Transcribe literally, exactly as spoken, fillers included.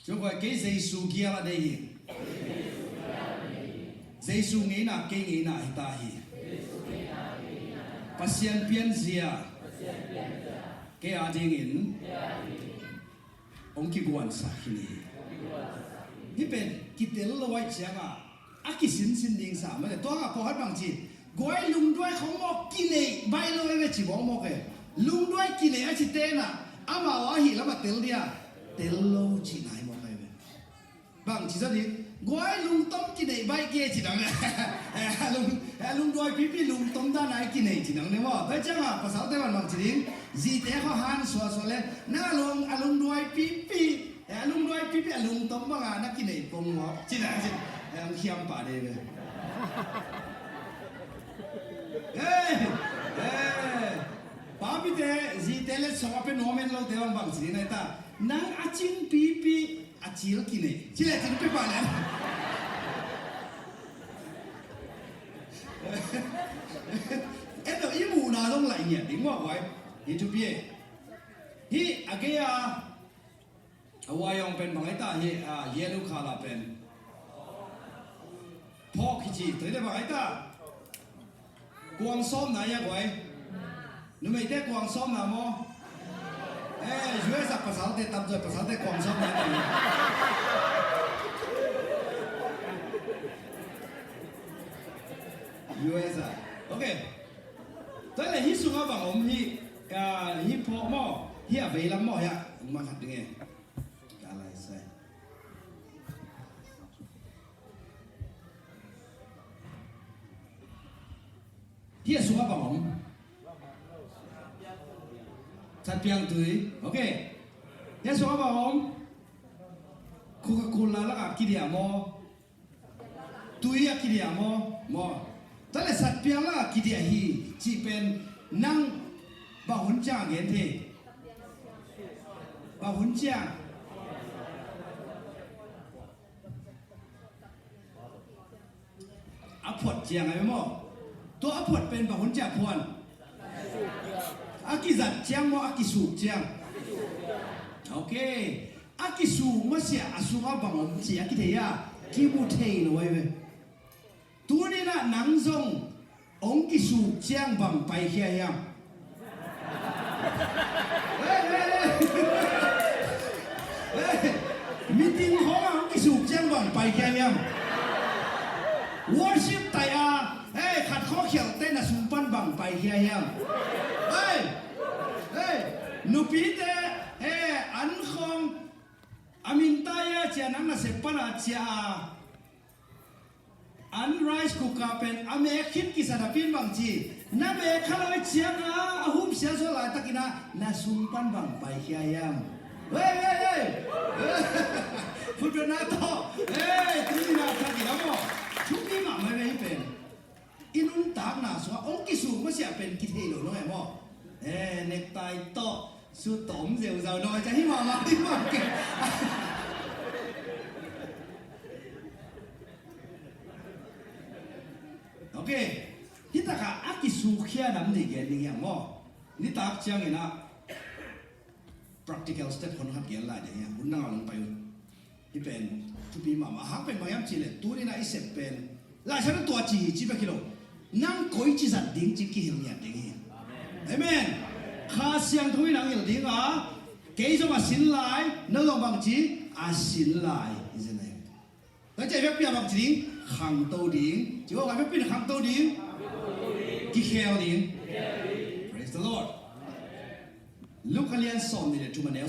Tua koi kei Jesu gial a nei hi. Jesu ngeina kei ngeina hi ta hi. Pasian pianzia kei a dingin hong kiguansak hi ni. Hih pen kitel lo ahih ciangin a kisinsin ding sa mah le, tua ngah pawlkhat bang ci, guai lungduai khong mawk kinei baih lo e ve ci mawkmawk e. Lungduai kinei a ci tenah amau a hih lamah tel dia, tel lo ci nai mawk e ve. Bang ci zaw ding, guai lungtom kinei baih kei ci nang le. Lung, lungduai pipi lungtom dan a i kinei ci nang le maw. Tua ciangin pasalte bang bang ci ding, zite khua han suasua le, na lung, a lungduai pipi, a lungduai pipi a lungtom bangin na kinei pong maw ci nang ci. Ang khiam pah dei ve. Hei, hei. Papite, zite le sawng a pe nuam en lote bang bang ci ding na hi ta. Nang a cing pipi a cil kinei ci le cin pe pah le. En lo i muhna zong laih ngiat ding maw guai. Hi thupi e. Hih a gei a A wayawng pen bang ai ta hi, a, yellow color pen. Phawk hi ci, tua hi le bang ai ta. Kuang sawmna ia guai. Numeite kuang sawmna maw. Eh, U S a pasalte tam zoi, pasalte kuang sawmna ia. U S a. Okay. Tua le hi sungah bang om hi, a, hi phawk maw, hi a veilam maw, hi a, ong ma khat ding e. Ka lai sai. Hih a sungah bang om? Satpiang tui. Okay. Hih a sungah bang om? Coca-Cola lakah kidiah maw? Tui a kidiah maw? Maw. Tua le satpiang lakah kidiah hi cih pen nang bang hun ciang a gen thei? Bang hun ciang? A phuat ciang ai maw? Tua a phuat pen bang hun ciang phuan? A kizat ciang maw, a kisuk ciang? Okay. A kisuk masiah a sungah bang om ci a kithei a, kimu thei lo ai ve. Tuni-in ah nang zong hong kisuk ciang bang paikhia hiam? Hey, hey, hey. Hey, meeting khawng ah hong kisuk ciang bang paikhia hiam? Worship tai a, hey, khat khawng khialhte na sung pan bang paikhia hiam? Hey, hey, nupite, hey, an khawng a minta ia cia nang na sep pan a cia a. An rice cooker pen a mek khit kisa napi-in bang ci, na mek kha lai ciang a, a hum sia zaw laitakin ah na sung pan bang paikhia hiam? Hei, hei, hei. Khutbetna tawh. Hei, tuni na thakin a maw. Thupi mahmah ve hih pen. I nuntakna sungah hong kisuk masiah pen kithei lo nong e maw. Hei, necktie tawh. Sut tawm zeuzau nawi ca hi mahmah ding bang ke. Okay. Hih takah a kisukkhia nam nei gen ding hiam maw? Nitak ciangin ah practical step hon khat gen lai ding hiam? Hun nang a lung pai un. Hih pen thupi mahmah. A hang pen bang hiam cih leh tuni-in ah i sep pen Laisiangtho in tua ci hi ci bek hi lo. Nang koici zat ding ci kihilh ngiat ding hi. Amen. Kha Siangtho in hong hilh ding a, kei zong a sin lai, no zong bangci a sin lai. Hi zen ahi. Tua ci a i vekpi a bangci ding, khangto ding. Ci bawk a i vekpi in khangto ding, kikhel ding. Praise the Lord. Luke a lian sawmnih le thum a neu